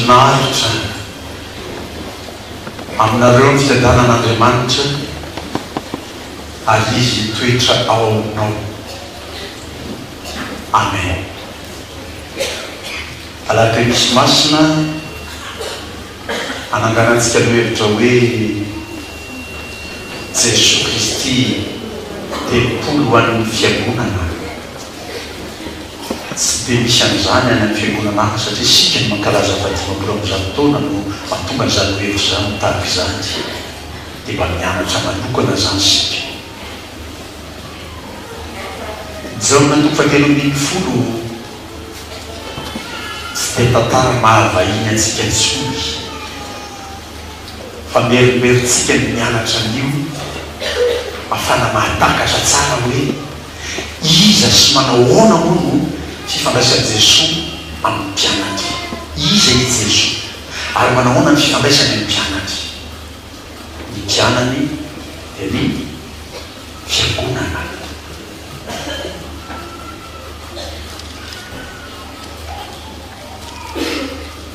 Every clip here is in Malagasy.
Finaritra aminareo ny fiadanan'Andriamanitra ary Izy hitoetra ao aminao. Amen. Alakamisy Masina hananganantsika lohevitra hoe Jesoa Kristy Tempoly ho an'ny Fiangonana. Tsy dia misy an'izany any amin'ny fiangonana hafa satria isika no mankalaza faha 150 taona no mahatonga an'izany lohevitra izany ho tahaka izany. Dia mba mianatra manokana izany isika. Jaona toko fahatelo ambin'ny folo tsy dia tantara mahavahiny antsika intsony fa merimberintsika ny mianatra an'io afana mahatakatra tsara hoe iza sy manao ahoana moa no fifandraisan'i Jesoa amin'ny mpianany. Iza i Jesoa ary manao ahoana ny fifandraisany amin'ny mpianany? Ny mpianany dia ny Fiangonana.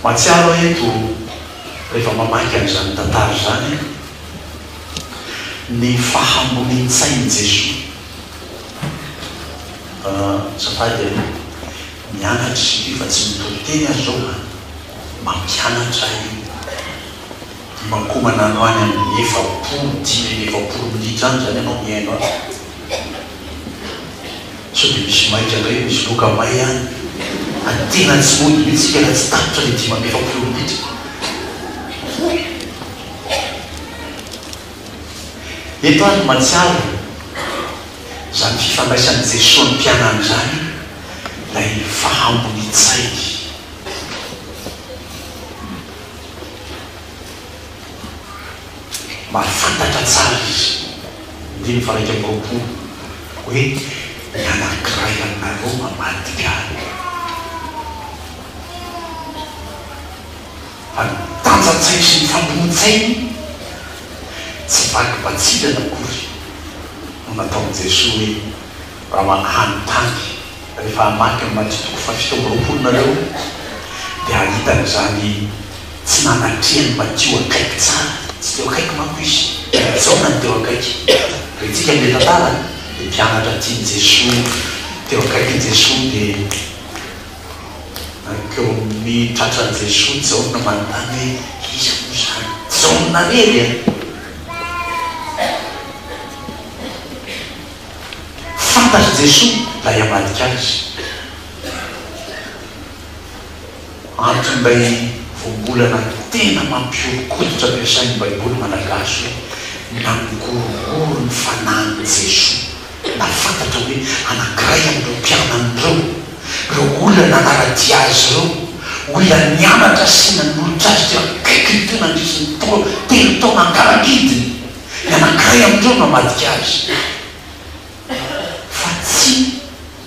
Mahatsiaro aho eto rehefa mamaky an'izany tantara izany ny fahambonian-tsain'i Jesoa. Azafady aloha, mianatra isika io fa tsy mitory teny aho izao an! Mampianatra aho io. Dimankomana any ho any amin'ny 40, 45 minitra any izany ianao mihaino ahy. Sao dia misy maika indray, misy loka may any. Ary tena tsy mody mihitsy isika raha tsy tapitra ilay 45 minitra. Eto ary mahatsiaro izany fifandraisan'i Jesoa ny mpianany izany, ilay fahambonian-tsainy. Mahafantatra tsara izy, andininy faha-21, hoe ny anankiray aminareo mamadika ahy. Fa ny tanjan-tsainy sy ny fambonin-tsainy tsy vaky batsilana akory no nataon'i Jesoa hoe raha hanontany rehefa hamaky ny Matio toko faha-27 nareo dia hahita an'izany tsy nanatrehan'i Matio akaiky tsara, tsy teo akaiky manko izy, i Jaona no teo akaiky. Rentsika amin'ilay tantara, ilay mpianatra tian'i Jesoa teo akaikin'i Jesoa dia nankeo amin'ny tratran'i Jesoa Jaona manontany hoe iza moa izany? Jaona irery an! Fantatr'i Jesoa ilay hamadika azy. Anton'ilay voambolana tena mampihoron-koditra ampiasain'ny Baiboly malagasy hoe nangorohoro ny fanahin'i Jesoa. Nahafantatra hoe anankiray amin'ireo mpianany ireo, ireo olona nanara-dia azy ireo, olona nianatra sy nanolotra azy teo akaikiny teo nandritry ny telo taona ankarangidiny, ny anankiray amin'ireo no namadika azy. Fa tsy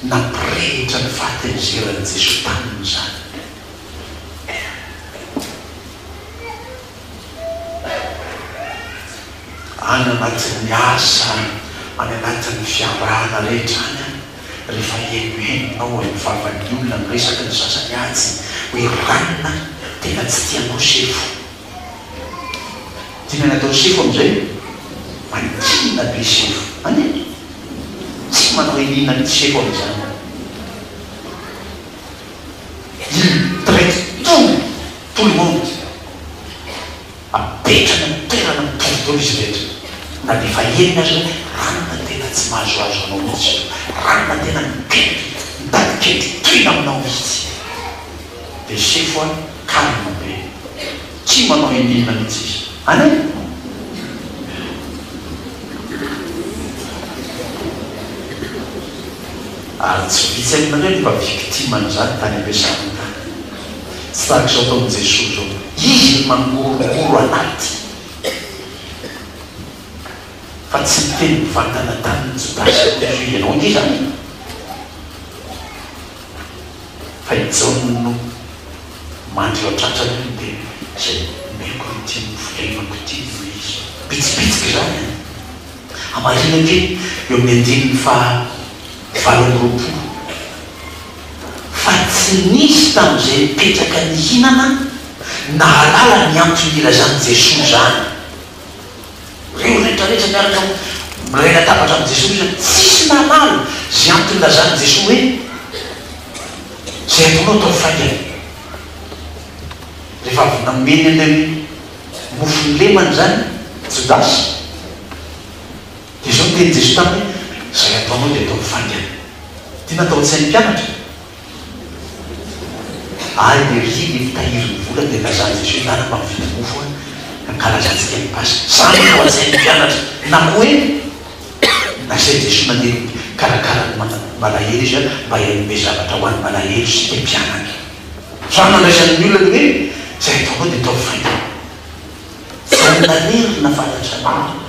nampirehitra ny fahatezeran'i Jesoa taminy izany. Any anatin'ny asa, any anatin'ny fiarahana rehetra any an, rehefa henohenonao amin'ny vavan'ny olona miresaka ny sasany atsy hoe ranona tena tsy tia anao sefo. Tiana ny atao sefo amin'izay? Mankinina be sefo. Anie? Tsy manao inona mihitsy sefo amin'izany. Il traite tout, tout le monde. Apetrany amin'ny toerana mitovy daholo izy rehetra. Na dia efa henony aza hoe ranona tena tsy mahazoazo anao mihitsy io. Ranona tena mikendry, mitady kendry tohina aminao mihitsy. Dia sefo an, calme be. Tsy manao inona mihitsy izy. Any e! Ary tsy vitsy aminareo ny mba victime an'izany tany am-piasana tany. Tsy tahaka izao ataon'i Jesoa izao. Izy no mangorohoro anaty. Fa tsy niteny mivantana tamin'i Jodasy akory izy hoe ianao ange izany e! Fa i Jaona no mandry eo an-tratrany io dia izay omeko ity mofo lemako ity no izy. Bitsibitsika izany an! Hamarino ange eo amin'ny andininy faha 28 fa tsy nisy tamin'izay nipetraka nihinana. Nahalala ny antony nilazan'i Jesoa izany. Ireo rehetra rehetra miaraka miray latabatra amin'i Jesoa ireo izany tsisy nahalala izay antony nilazan'i Jesoa hoe izay ataonao ataovy faingana. Rehefa avy nameny an'ilay mofo nolemany izany Jodasy dia izao no tenin'i Jesoa taminy hoe izay ataonao dia ataovy faingana. Ity natao an-tsain'ny mpianatra. Ary dia ry ny mpitahiry ny vola dia lazan'i Jesoa hoe ndana mba mividy mofo an, hankalazantsika ny Paska. Izany no tao an-tsain'ny mpianatra. Na koa hoe nasain'i Jesoa nandeha nikarakara ny malahelo izy mba hanome zavatra ho an'ny malahelo sy ny mpianany. Izany no nandraisan'ny olona ny hoe izay ataonao dia ataovy faingana. Jaona irery no nahafantatra an'io.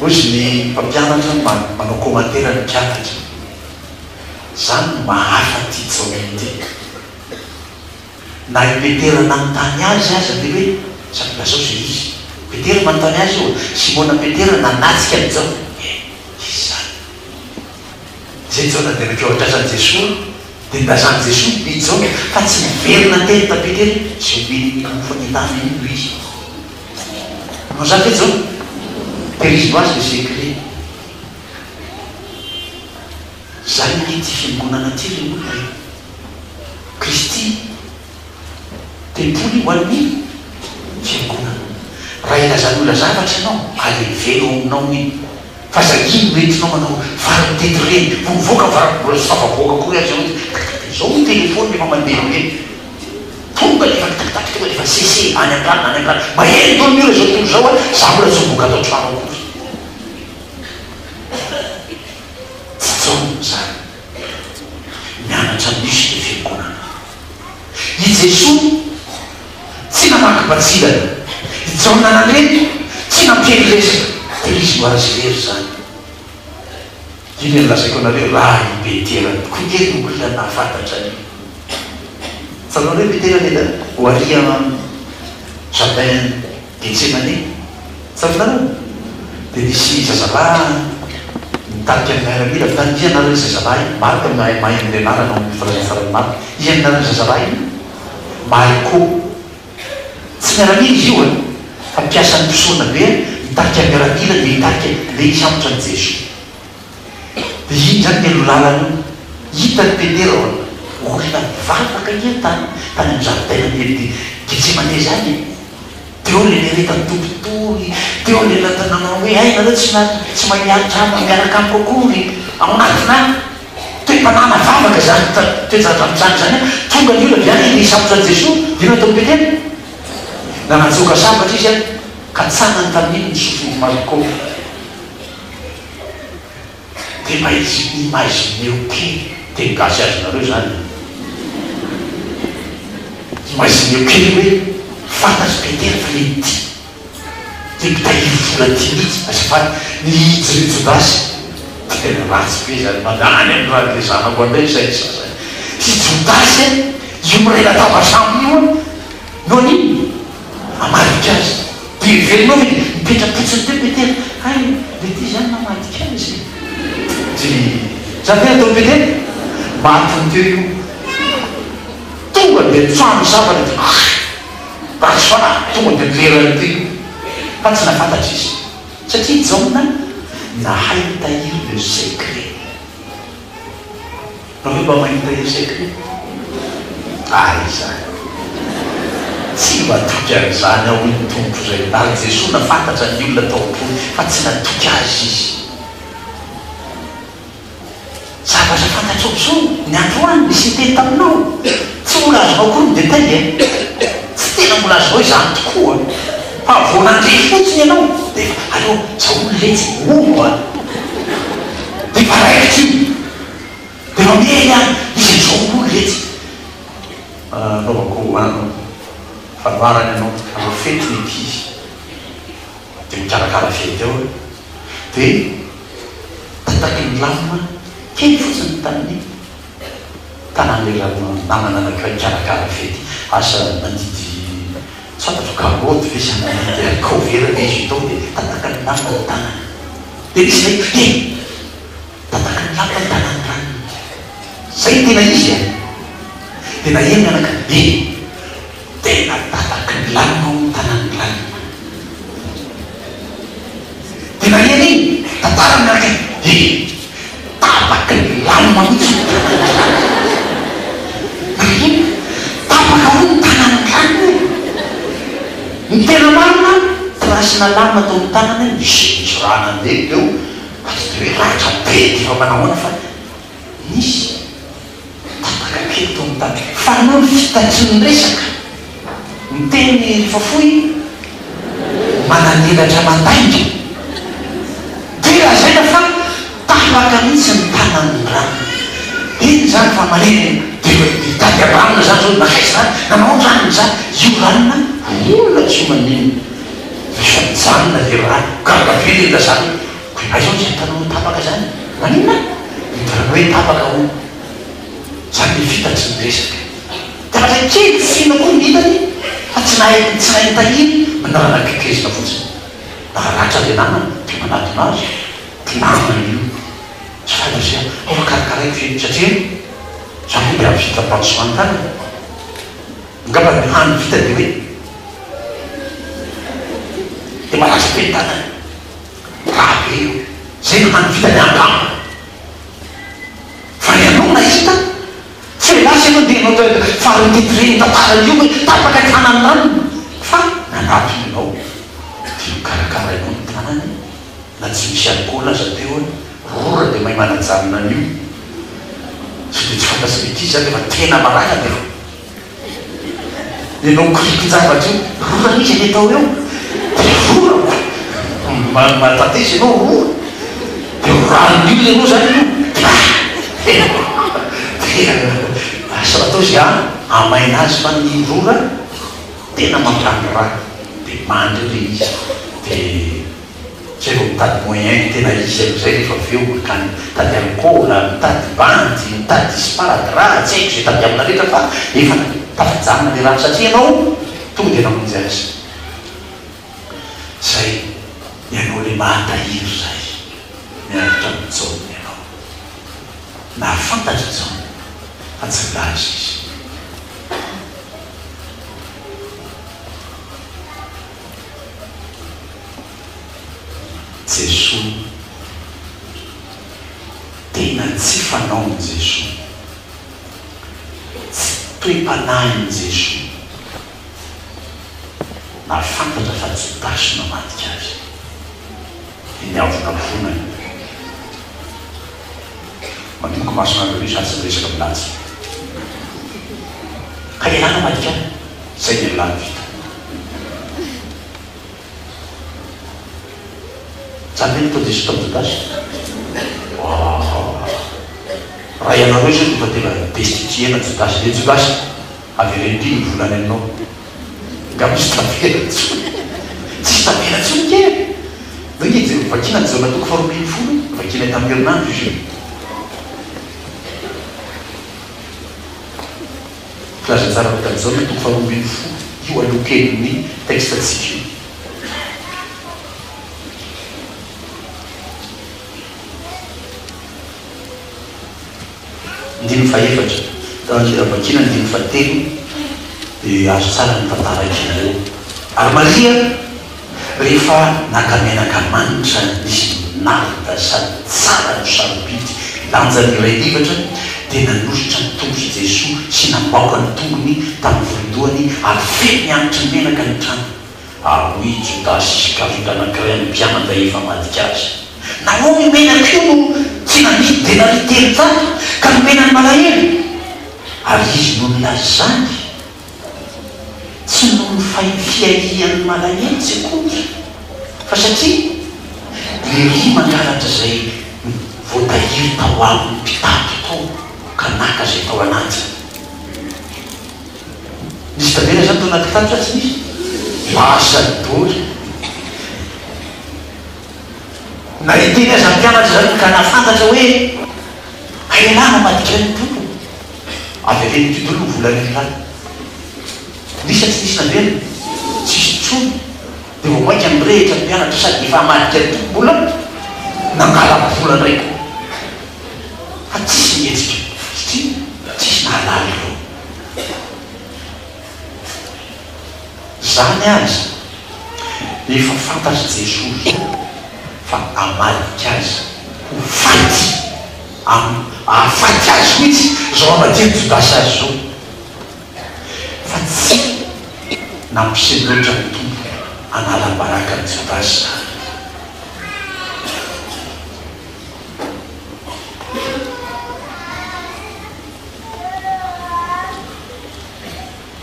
Hoy izy ny mpampianatra manao commentaire ny mpianatra. Zany no maha hafa ity Jaona ity. Na i Petera nanontany azy aza dia hoe, sady lazao izay izy. Petera manontany azy io, Simona Petera nanatsika an'i Jaona. Ie, izy izany. Izay Jaona dia nankeo an-tratran'i Jesoa, dia nilazan'i Jesoa i Jaona fa tsy niverina niteny tamin'i Petera hoe, izay omeny ny mofo any an-tany iny no izy. Nanao izany ve Jaona? Tehiriziny ho azy ilay secret. Zany anie ity fiangonana ity ry olona e! Kristy tempoly ho an'ny fiangonana. Raha ilazan'olona zavatra ianao, aleveno ao aminao iny. Fa aza iny no entinao manao vary mitety ireny, vao mivoaka ny vary, mbola tsy tafavoaka akory aza ianao dia tak tak, zao ny telephone efa mandeha be. Tonga dia efa tak tak, tonga dia efa sese any an-tranona any an-tranona. Mahery daholo ny olona izao tontolo izao a, za mbola tsy mivoaka ato an-trano akory. Tsy Jaona izany. Mianatra misy ny fiangonana. I Jesoa tsy namaky batsilana. I Jaona nandre tsy nampiely resaka. Tehiriziny ho azy irery izany. Iny no lazaiko anareo raha i Petera tokoa nge no olona nahafantatra an'io. Tsaroanareo i Petera le ho ary am jardin Getsemane. Tsaroanareo? Dia nisy zazalahy nitarika ny miaramila avy tany. Iza anaran'io zazalahy io? Marka no mahay amin'ilay anarana ao amin'ny filazantsaran'i Marka. Iza ny anaran'io zazalahy io? Marko. Tsy miaramila izy io e! Fa mpiasan'ny mpisorona be nitarika miaramila dia hitarika andeha hisambotra an'i Jesoa. Dia iny izany ny lalana io. Hitan'i Petera ao olona mivavaka ange tany tany amin'ny zaridainan'i Getsemane izany e! Teo ilay niaretan'ny Tompo tory, teo ilay nanao hoe hay nareo tsy tsy mahay miaritra amiko miaraka amiko akory ao anatinà toe-panahy navavaka izany toe-javatra mitranga izany an! Tonga ny olona avy any handeha hisambotra an'i Jesoa, dia inona nataon'i Petera? Nanatsoaka sabatra izy an, ka tsanany tamin'iny ny sofin'i Malko. Dia mba imagineo kely, teny gasy azonareo izany e! Imagineo kely hoe fantatr'i Petera fa le ity, le mpitahiry vola ity mihitsy, azafady, ny ry Jodasy, tena ratsy be izany, mandany amin'ny ran'ilay zanako indray ny sain'ny sasany. Ity Jodasy an, io miray latabatra aminy io an, no an'inona? Hamadika azy. Dia heverinao ve dia mipetra-potsiny teo Petera, hay le ty izany namadika azy e! Dia izany ve nataon'i Petera? Matiny teo io. Tonga dia nitsoahan'ny sabatra dia ratsy fanahy, tonga dia nilerany teo io. Fa tsy nahafantatra izy. Satria Jaona nahay nitahiry le secret. Nareo mba mahita secret? Aiza e! Tsy matoky an'izany aho hoy ny Tompo izay. Ary Jesoa nafantatra ny olona tao am-pony fa tsy natoky azy izy. Zavatra fantatrao zao ny androany nisy niteny taminao? Tsy mbola azonao akory ny détail e! Tsy tena mbola azonao izany tokoa fa vao nandre fotsiny ianao dia efa aleo za olona letsy hono a! Dia efa raikitra io. Dia mamely ahy izy izao hono letsy. Anaovako fanoharana ianao, hanao fety ny ankizy. Dia mikarakara fety ao aho. Dia tataky ny lamina kely fotsiny tamin'ny tanan'ilay namana anankiray nikarakara fety. Asa nandidy tsy fantatro karaoty ve sa nandidy haricot vert ve izy io tao dia tataka ny lamina ny tanany. Dia nisy nahita, he! Tataka ny lapa ny tanan'ny ranony. Zay no tena izy a! Dia naheno ny anaka, e! Tapaky ny lamina mihitsy ny tanan'ny ranona. Maninona? Tapaka hono ny tanan'ny ranona e! Ny tena marina, trace-na lame tao amin'ny tanany, nisy nisy rà nandeha teo, fa tsy dia hoe ratra be dia efa manahoana fa nisy tapaka kely tao amin'ny tanany. Fa noho ny fitatry ny resaka, ny teny rehefa fohy, manan'elatra mandainga, dia lazaina fa tapaka mihitsy ny tanan'ny ranona. Iny izany fa malemy dia mitady an-dranona izany izao, nankaiza izany, nanao an-dranona izany, io ranona olona tsy maninona. Rehefa mijanona ilay rà, gaga be ilay lazany hoe, koa aiza hono izany tananao tapaka izany? Maninona? Hitanao hoe tapaka hono. Izany ilay fitatry ny resaka. Zavatra kely tsy inona akory ny hitany fa tsy nahay tsy nahay nitahiry, manarana kikezina fotsiny. Naratra ilay namana dia manatona azy, mpinamana io. Tsy fantatra izay ao fa karakaraiko ve satria za moa dia vita pansement tanana. Angamba ny hany vita dia hoe dia maratra be ny tanany. Rà be io. Izay no hany vitany angamba. Fa ianao nahita Tsy hoe lasa ianao dia ianao fa retirer ny tantara io hoe tapaka ny tanany ranona fa nanatona ianao dia nokarakarainao ny tanany na tsy misy alcool aza teo an, rora dia mahay manajanona an'io sao dia tsy fantatry ny ankizy zany rehefa tena marary dia efa Ianao kirikon-javatra io, rora mihitsy anie atao eo, dia rora, mahatantesa ianao rora, dia rorahin'ny olona ianao izany io, dia dia asa atao izay hamaina azy fa ny rora tena mampirany rà, dia mandry eo ilay izy, dia. Zay vao mitady moyen tena izy amizay rehefa avy eo mankany mitady alcool, mitady bandy, mitady sparadrap tsy haiko zay tadiavina rehetra fa efa tafajanona le rano satria ianao tonga dia namonjy azy. Zay ianao le mahatahiry zay miaritra amin'i Jaona ianao. Nahafantatra Jaona fa tsy nilaza izy. Jesoa. Tena tsy fanaon'i Jesoa. Tsy toe-panahin'i Jesoa. Nahafantatra fa Jodasy no namadika Azy. Dia niavonavonany. Manomboka masonareo io za tsy miresaka milaza. Ka ialahy namadika ahy. Zay ny an'lah no vita. Zany ve no ataon'i Jesoa tamin'i Jodasy? Waah! Raha ianareo izao dia efa tena destituer-na Jodasy. Ry Jodasy, avereno ity ny vola any aminao. Nga misy tavela intsony? Tsisy tavela intsony nge e! Ndao nge jereo, vakina ny Jaona toko faharoa ambinifolo, vakinay tamin'ny herinandro izy io. Filazantsara araka an'i Jaona toko faharoa ambinifolo, io aloha kelin'ny texte-ntsika io. Andininy fahefatra, vakina ny andininy fahatelo dia azo tsara ny tantara ekenareo. Ary Maria rehefa naka menaka manitra nisy narda sady tsara no sarobidy lanjany iray livatra dia nanositra ny tongotr'i Jesoa sy nambaoka ny tongony tamin'ny volon-dohany ary feno ny hanitry ny menaka ny trano. Ary hoy i Jodasy Iskariota anankiray amin'ny mpianatra efa hamadika azy, Nahoana io menaka io no tsy namidy denaria 300 ka nomena ny malahelo? Ary izy no nilaza izany. Tsy noho ny fiahian'ny malahelo tsy akory, fa satria lery mangalatra izay voatahiry tao aminy mpitato tao ka naka izay tao anatiny. Nisy tavela izany tao anaty kitapo sa tsy nisy? Lasa daholo. Na hiteny aza ny mpianatra izany ka nahafantatra hoe hay ialahy namadika ny Tompo. Avy avy eny daholo ny volan'ny lahy. Nisy sa tsy nisy naverina? Tsisy intsony. Dia vao mainka nirehitra ny mpianatra sady efa hamadika ny Tompo mbola nangala-bola indray koa. Fa tsisy nihetsika satria tsisy nahalala ireo. Izany aza efa fantatr'i Jesoa fa hamadika azy ho faty. Am, hahafaty azy mihitsy izao hamadihan'i Jodasy azy izao. Fa tsy nampiseho loatra ny Tompo hanala-baraka an'i Jodasy izany.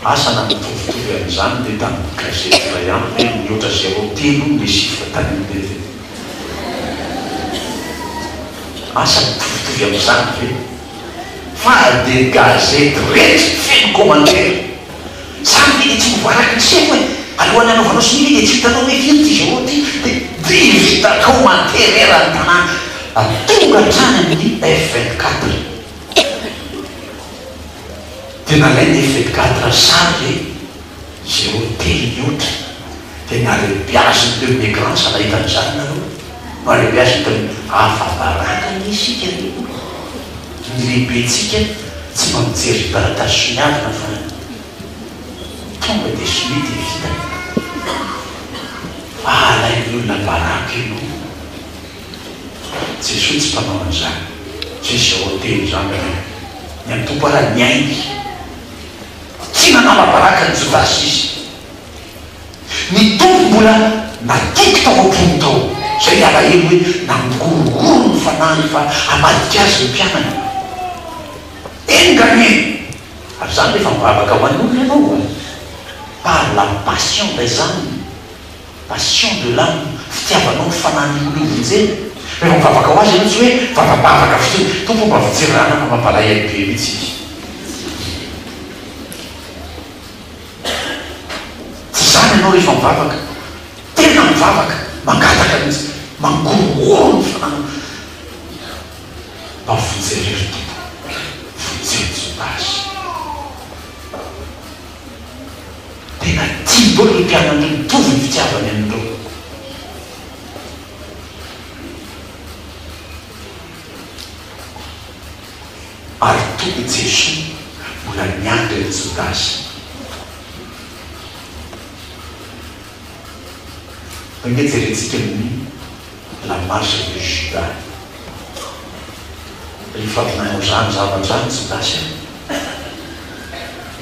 Asa na mitovitovy amin'izany ve tamin'ny gazety iray ihany ve mihoatra zéro telo hono le chiffre tany amin'ilay ve? Asa mitovitovy amin'izany ve? Fa dia gazety rehetra feno commentaire. Zany ve dia tsy ho voaraky ny sefo e? Alohan'ny hanaovanao sonia ve dia tsy hitanao hoe firy ity zéro ity? Dia dia vita commentaire eran'ny tanàna. Tonga hatrany amin'ny F 24. Dia nalainy effet cadre sary ve zéro telo mihoatra dia nalebiaziny teo amin'ny écran sa nahita an'izany nareo? Nalebiaziny teo amin'ny afa-baraka anie isika ry olona ny lehibentsika tsy mba mijery taratasy soniavina fa tonga dia sonia dia vita fa alain'ny olona baraka ianao. Jesoa tsy mpanao an'izany. Tsy misy zao teny izany ry. Ny an'ny Tompo ara ny ainy. Tsy nanala baraka an'i Jodasy izy. Ny Tompo mbola natoky tao am-pony tao. Izay ny alahelo hoe nangorohoro ny fanahiny fa hamadika azy ny mpianany. Enga anie! Ary izany rehefa mivavaka ho an'ny olona ianao a! Par la passion des âmes. Passion de l'âme, fitiavanao ny fanahin'ny olona io vonjena. Rehefa mivavaka ho azy ianao tsy hoe vavabavaka fotsiny, Tompo ô mba vonjeo rana fa mampalahelo be mihitsy izy. Tsy izany ianao rehefa mivavaka. Tena mivavaka, mangataka mihitsy, mangorohoro ny fanahinao. Mba vonjeo re ry Tompo, vonjeo Jodasy. Tena tiany daholo ireo mpianany ireo, mitovy ny fitiavany an'ireo. Ary tonga Jesoa mbola niandry an'i Jodasy. Ange jerentsika ny la marche de Judas. Rehefa avy nanao izany zavatra izany Jodasy an,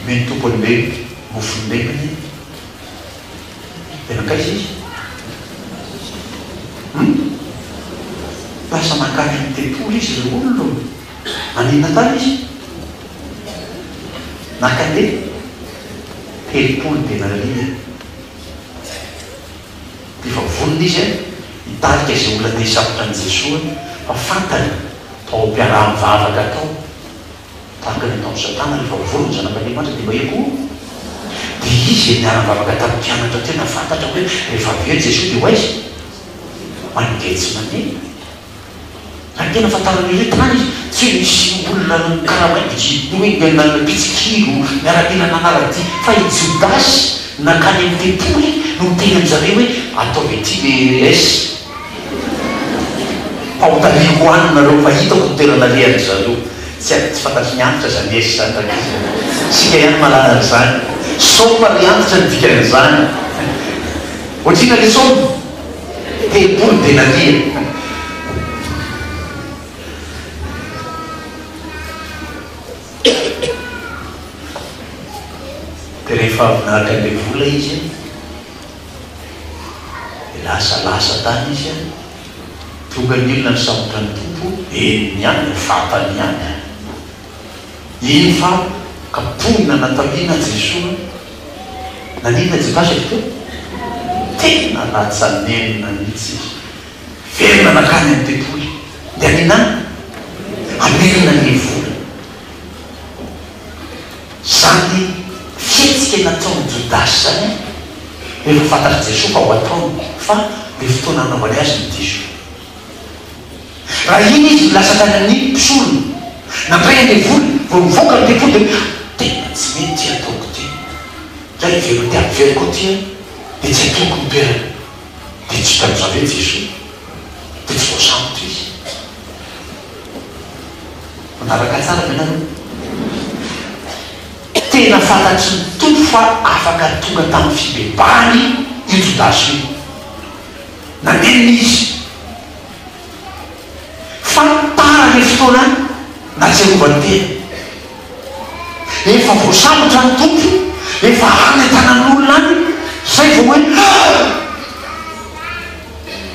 nomen'ny Tompo an'ilay mofo nolemany, dia nankaiza izy? Hum? Lasa nankany amin'ny tempoly izy ry olona ô! Naninona tany izy? Naka an'ilay 30 denaria. Dia efa vonona izy hitarika izay olona te hisambotra an'i Jesoa fa fantany tao am-piaraha-mivavaka tao, tahaka ny ataon'i Satana rehefa vonona ny Zanak'Andriamanitra dia mba eo koa. Dia izy izay niara-nivavaka tamin'ny mpianatra teo nahafantatra hoe rehefa avy eo Jesoa dia ho aiza? Ho any Getsemane. Ary tena fantaran'ireo hoe tany izy, tsy hoe nisy olona nokaramainy hoe mpitsikilo, miaramila nanara-dia, fa i Jodasy nankany amin'ny tempoly no niteny amin-jareo hoe, Ataovy ety le S, fa ho tarihiko any nareo, fa hitako ny toerana alehan-dry zareo. Tsy tsy fantatry ny antitra izany S izany rankizy a! Isika ihany mahalala an'izany. Somme ry antitra ny dikan'izany. Ohatr'inona le somme? 30 denaria. Dia rehefa avy naka an'ilay vola izy dia lasa lasa tany izy an, tonga ny olona nisambotra ny Tompo, henony ihany, fantany ihany. Iny fa kapohina natahina Jesoa, naninona Jodasy avy teo? Tena latsa-nenina mihitsy izy. Velona nankany amin'ny tempoly. Dia haninona any? Hamerina ny vola. Izany fihetsika nataon'i Jodasy izany efa fantatr'i Jesoa fa ho ataony, fa ilay fotoana nanaovany azy no diso. Raha iny izy no lasa tany amin'ny mpisorona, nandray an'ilay vola, vao nivoaka ny tempoly dia hoe, tena tsy mety ity ataoko ity. Ndray hiverina ity averiko aty aho, dia tsy atoroko ny toerana. Dia tsy hitan'i Javé Jesoa, dia tsy voasambotra izy. Manaraka tsara ve nareo? Tena fantatry ny Tompo fa afaka tonga tamin'ny fibebahany io Jodasy io. Nanenina izy. Fa tara. ilay fotoana nahatsiarovany tena. Efa voasambotra ny Tompo, efa any an-tanan'olona any, izay vao hoe ah!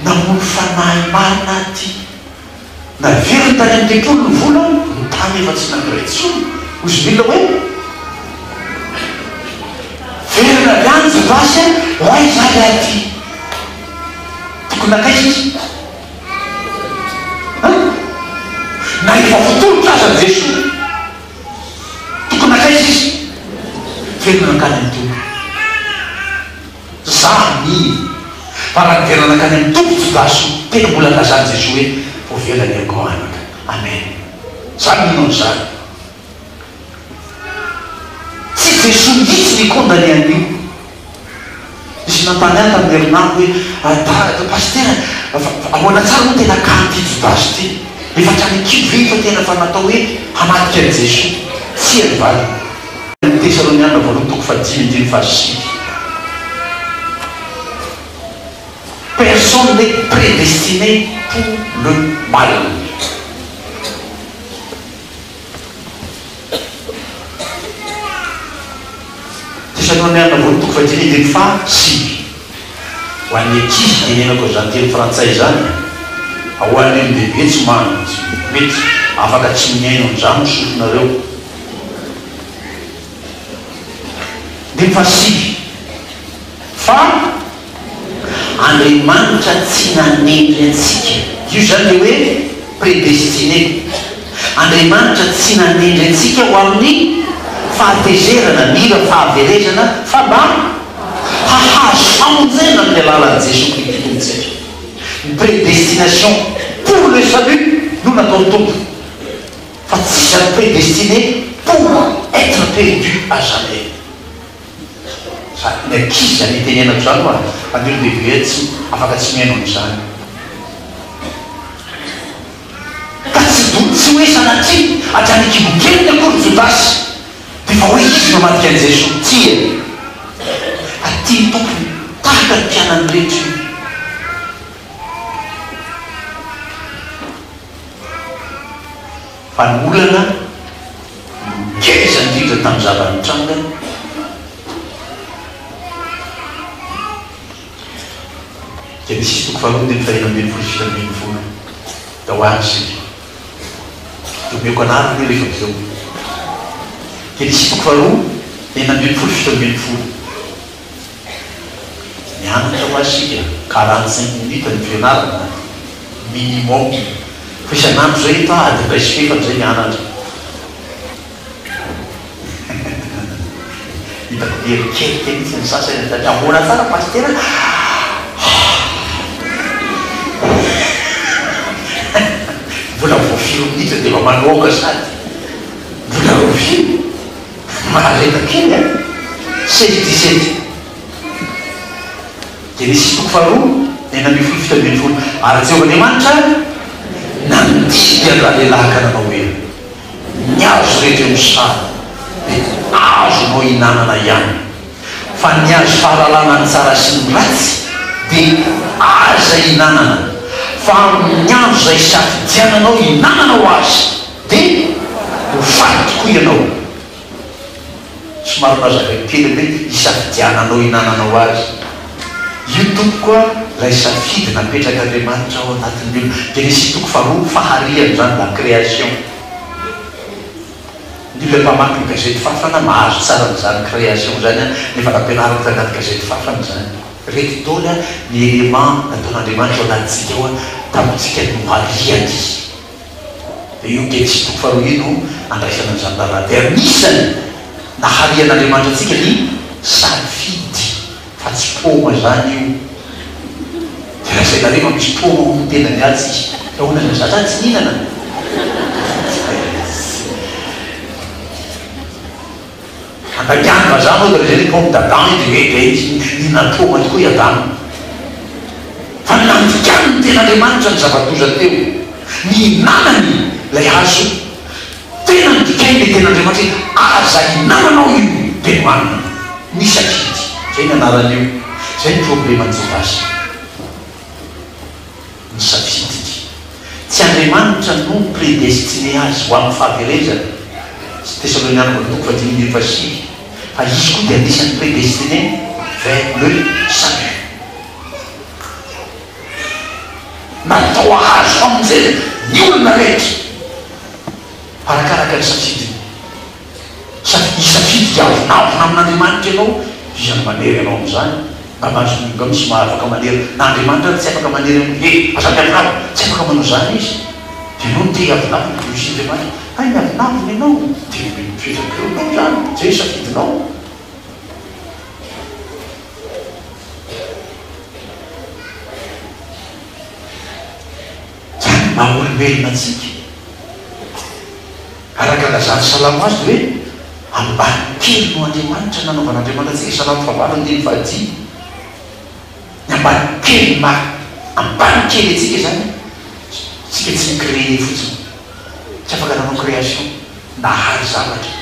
Namono fanahy marina aho ity. Naveriny tany amin'ny tempoly ny vola, ny tany efa tsy nandray intsony. Hoy izy olona hoe, Velona avy any Jodasy a, ho aiza ary aho ity? Tokony nankaiza izy? An? Na efa voatolotra aza Jesoa, tokony nankaiza izy? Velona nankany amin'ny Tompo. Za mino fa raha niverina nankany amin'ny Tompo Jodasy io, tena mbola nilazan'i Jesoa hoe voavela ny helokao anaka. Amen. Za mino an'izany. Tsy Jesoa mihitsy ni-condamner an'io. Nisy nanontany ahy tamin'ny herinandro hoe, Pasitera, ahoana tsara moa tena cas-n'ity Jodasy ity? Efa hatrany an-kibo ve io fa tena efa natao hoe hamadika an'i Jesoa? Tsia ny valiny. Ny Tesaloniana voalohany toko fahadimy andininy fahasivy. Personne n'est prédestiné pour le mal. Tesaloniana voalohany toko fahadimy andininy fahasivy. Ho an'ny ankizy tenenako an'izany teny frantsay izany fa ho an'ny olon-dehibe tsy man, tsy mety, afaka tsy mihaino an'izany ny sofinareo. Andininy fahasivy, Fa Andriamanitra tsy nanendry antsika, io izany ilay hoe prédestiné, Andriamanitra tsy nanendry antsika ho amin'ny fahatezerana, mira fahaverezana, fa mba hahazo famonjena amin'ny alalan'i Jesoa Kristy Tompontsika. Ny prédestination pour le salut no nataon'ny Tompo. Fa tsy izany prédestiné pour être perdu à jamais. Za ny ankizy izany itenenako izany hoa, fa ny olon-dehibe tsy afaka tsy mihaino an'izany. Ka tsy do tsy hoe sanatria hatrany an-kibokeliny akory Jodasy dia efa hoe izy no hamadika an'i Jesoa. Tsia. Fa tian'ny Tompo tahaka ny mpianany rehetra io. Fa ny olana ngeza indrindra tamin'ny zava-nitranga Genesisy toko faharoa andininy fahenina ambin'ny folo sy fito ambin'ny folo. Dia ho any isika. Dia omeko anarana io rehefa avy eo. Genesisy toko faharoa, 16 17. Mianatra hoa isika 45 minutes ny fianarana minimum fa isan'andro zay eto aho adiny iray sy fefany zay mianatra hitako mierikerika mihitsy ny sasany any ahoana tsara pasitera mbola vao firy minitra dia efa manoaka sady mbola rovina Mahareta kely a! 16 17 Genesisy toko faharoa, 16 17 Ary Jehovah Andriamanitra nandidy an-dralehilahy ka nanao hoe, Ny hazo rehetra eo amin'ny saha dia azonao ihinanana ihany, fa ny hazo fahalalana ny tsara sy ny ratsy dia aza ihinanana, fa amin'ny andro izay isafidiananao hihinananao azy, Dia ho faty tokoa ianao. Somary nazavaiko kely hoe isafidiananao hinananao azy. Io tompoko a ilay safidy napetrak'Andriamanitra ao anatin'ny olona. Genesisy toko faharoa, fahariana izany, la création. Ny olona mpamaky ny gazety fafana mahazo tsara an'izany création izany an, nefa nampianariko tanaty gazety fafana izany. Reto daholo a ny éléments nataon'Andriamanitra ao anatintsika ao a, tamintsika nohariany. Dia io Genesisy toko faharoa io no andraisana an'izany raharaha. Dia anisany naharian'Andriamanitra antsika ny safidy fa tsy paoma izany io. Dia lazainareo fa misy paoma hono tenany atsy izy. Dia ahoana izany? Za zany tsy nihinana. Andagiany vazaha moa dia lazainy hoe pomme d'Adam io dia hoe dia izy nihinana paoma tokoa i Adama. Fa nandikany ny tenin'Andriamanitra ny zava-doza teo. Nihinanany ilay hazo tena nodikainy ilay tenin'Andriamanitra hoe aza hinananao io dia nohaniny. Nisafidy. Izay ny anaran'io. Izay ny probleman'i Jodasy. Ny safidiny. Tsy Andriamanitra. Andriamanitra no mi-predestiner azy ho amin'ny fahaverezana, Tesaloniana voalohany toko fahadimy andininy fahasivy, fa izy koa dia anisan'ny predestiner vers le salut. Natao hahazo famonjena ny olona rehetra, arakaraka ny safidiny. Sady hisafidy hiavonavona amin'Andriamanitra ianao, iza no manery anao amin'izany? Nga mahazo, nga misy mahafaka manery, na Andriamanitra ary tsy afaka manery anao, he, aza miavonavona, tsy afaka manao izany Izy. Dia ianao no te hiavonavona, dia hoy Andriamanitra, hay miavonavona ianao, dia omeny mipetraka eo ianao izany, izay ny safidinao. Izany no maha olombelona antsika. Araka ny lazan'ny Salamo azy dia hoe ambany kely noho Andriamanitra nanaovan'Andriamanitra antsika, Salamo fahavalo andininy fahadimy. Ny ambany kely maha ambany kely antsika izany, isika tsy ni-créer fotsiny, tsy afaka nanao création, nahary zavatra.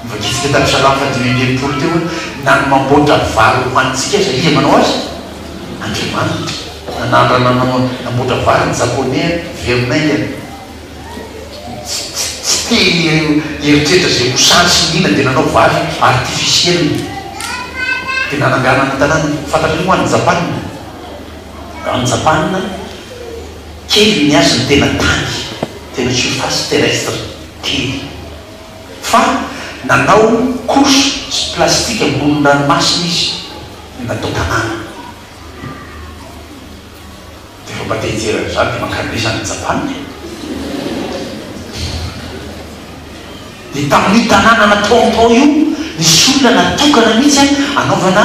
Novakintsika tamin'ny Salamo fahadimy amby 60 teo hoe na ny mamboatra vary hohanintsika aza iza manao azy? Andriamanitra. Nanandrana namboatra vary ny Japoney velona haingana. Tsy te hieritreritra izay mosary sy ny inona dia nanao vary artificiel dia nananganana tanàna. Fantatrareo moa any Japana, any Japana kely ny azy ny tena tany, tena surface terrestre kely. Fa nanao couche sy plastique ambonin'ny ranomasina izy natao tanàna. Dia efa mba te hijery an'izany dia mankanesa any Japana e! Dia tamin'io tanàna nataonao io, nisy olona natokana mihitsy hanaovana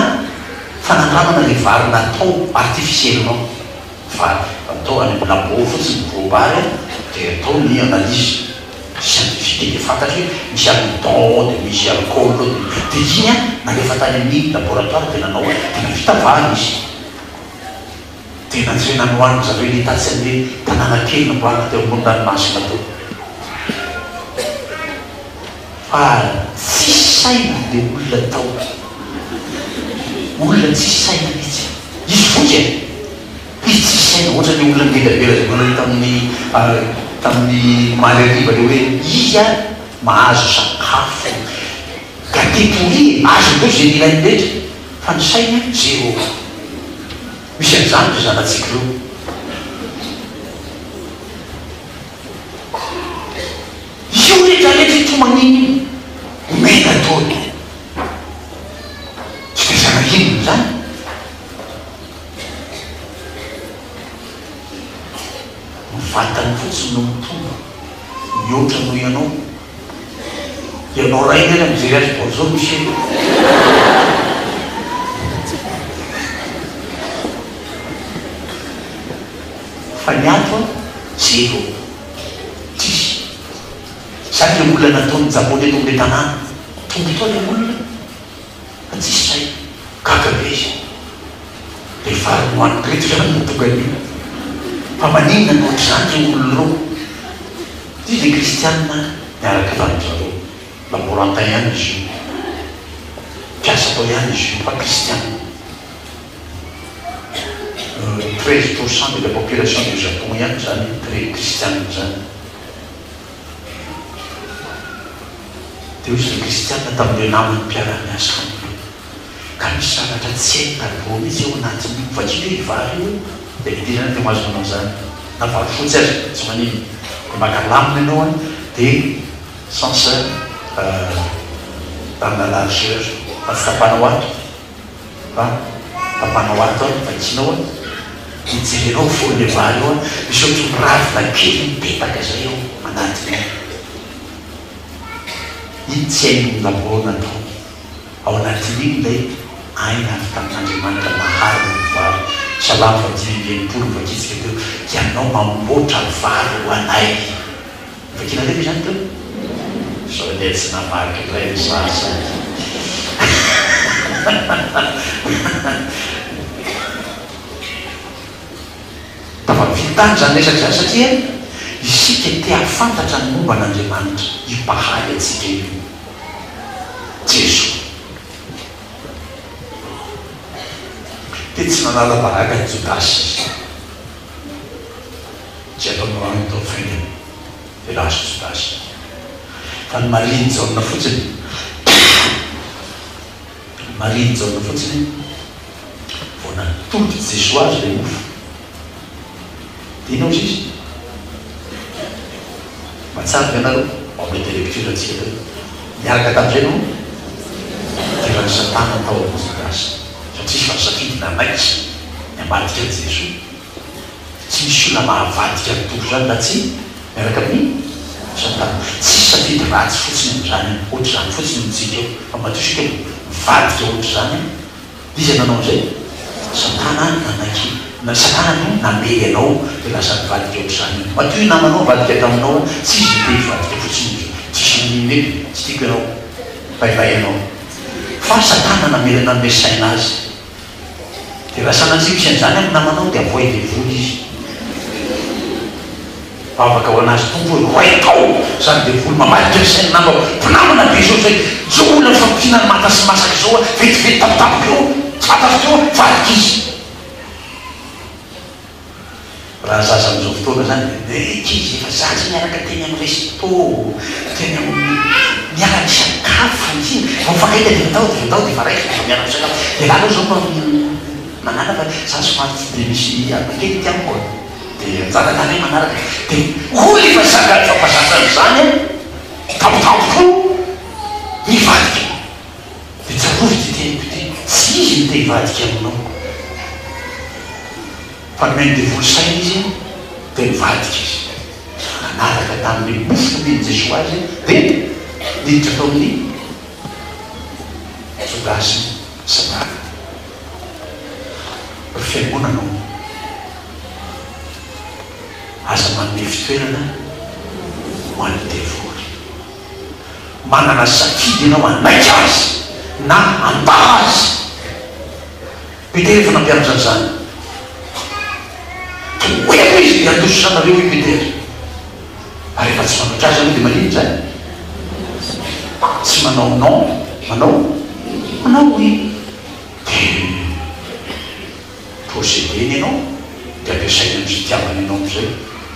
fanandramana ilay vary natao artificiellement. Vary atao any amin'ny labo fotsiny ny voam-bary dia atao ny analyse scientifique dia fantatra hoe misy amidon ao dia misy alcool ao dia dia iny nalefa tany amin'ny laboratoire dia nanao dia navita vary izy. Dia nantsoina nohanin-dry zareo ilay tatsy amin'ilay tanàna kely namboarina teo ambony ranomasina teo. Fa tsisy saina ilay olona tao. Olona tsisy saina mihitsy. Izy voky e! Izy tsisy saina, ohatran'ilay olona ngeda be lazaiko anareo tamin'ny tamin'ny omaly hariva ilay hoe izy ary mahazo sakafo gâté pourri e! Azony daholo izay nilainy rehetra fa ny sainy zéro. Misy an'izany ry zanatsika ireo. Io rehetra rehetra itomaniana io, omena daholo. Tsy dia zara inona izany. Ny vatany fotsiny no mitombo mihoatra noho ianao. Ianao rainy ary mijery azy bonjour monsieur. Fa ny ato an, zéro. Tsisy. Zany le olona nataon'ny japonais tao amle tanàna. Tonga tao le olona fa tsisy saina. Gaga be izy. Le vary nohaniko reto zany no tonga anio. Fa maninona no ohatr'izany reo olona reo? Ty le kristianina niaraka tamin-dry zareo. Laborantin ihany izy io. Mpiasa tao ihany izy io fa kristianina. 13 pour cent de la population du Japon ihany zany kristianina zany. Dia hoy izy le kristianina tamin'ireo namany mpiara-miasa aminy hoe, Ka misy zavatra tsy hain'ny tableau mihitsy ao anatin'io. Vakio hoe io vary io dia ny dirana dia mahazo manao an'izany. Na vary fotsy aza, tsy maninona. Dia maka lamina ianao an, dia sens dans la largeur. Fa tsy tapahanao ato, fa tapahanao ato an, vakianao an, dia jerenao ny fon'ilay vary io an, misy ohatran'ny ravina kely mipetaka izay ao anatiny ao. Iny tsy hain'ny labo natao. Ao anatin'iny ilay aina avy tamin'Andriamanitra nahary ny vary. Salamo faha-65 novakintsika teo, Ianao mamboatra vary ho anay. Novakinareo ve izany teo? Sao anie tsy namaky indray ny zaza e! Tafavitany izany resaka izany satria isika te hahafantatra ny momba an'Andriamanitra, io Mpahary antsika io. Jesoa. Dia tsy nanala baraka an'i Jodasy izy. Tsy ataonao any atao faingana. Dia lasa Jodasy. Fa ny marihin'i Jaona fotsiny, ny marihin'i Jaona fotsiny, vao natolotr'i Jesoa azy ilay mofo, dia inona hozy izy? Mahatsiaro ve nareo? Ao amin'ilay de lecture ntsika teo. Niaraka tamin'izay no nidiran'i Satana tao amin'i Jodasy, satria izy efa nisafidy nanaiky ny hamadika an'i Jesoa. Tsy misy olona mahavadika ny Tompo izany raha tsy miaraka amin'i Satana. Tsisy safidy ratsy fotsiny amin'izany an, ohatr'izany fotsiny amintsika eo. Fa matoa isika mivadika ohatr'izany an, iza nanao an'izay? Satana nanaiky, Satana no namely anao dia lasa nivadika ohatr'izany io. Matoa io namanao nivadika taminao an, tsy izy no te hivadika fotsiny izy, tsisy n'inona eto, tsy tiako ianao, bye bye ianao. Fa Satana namela nanome saina azy. Dia raha sanatria misy an'izany amin'ny namanao dia avoay devoly izy. Vavaka ho an'azy Tompo hoe roahy tao izany devoly mamadika ny sain'ny namako. Mpinamana be izao izay izao olona mifampihinana manta sy masaka izao a, vetivety tampotampoka eo tsy fantatro teo a, vadiko izy. Raha zaza amin'izao fotoana izany dia ny ankizy efa zaza niaraka teny amin'ny resto, teny amin'ny niara-nisakafo, iny vao mifankahita dia efa tao dia efa tao dia efa raikitra dia efa miara-misakafo. Ialahy aloha izao mba manala fa za somary tsy dia misy alina kely ity amiko a! Dia anjara tarehy manaraka dia hoy efa zaka efa zatra an'izany an! Tampotampoka eo nivadika. Dia tsarovy ity teniko ity, tsy izy no te hivadika aminao. Fa nomen'ny devoly saina izy dia nivadika izy. Nanaraka tamin'ilay mofo nomen'i Jesoa azy dia niditra tao amin'ny Jodasy Satana. Ry fiangonana ô, aza manome fitoerana ho an'ny devoly. Manana safidy ianao hanaiky azy na handà azy. Petera efa nampianatra an'izany. Tohero izy dia handositra anareo hoy Petera. Ary rehefa tsy manohitra azy ianao dia maninona izany? Tsy manao non, manao manao oui. Dia procéder-ny ianao dia ampiasainy amin'izay itiavany anao amin'izay.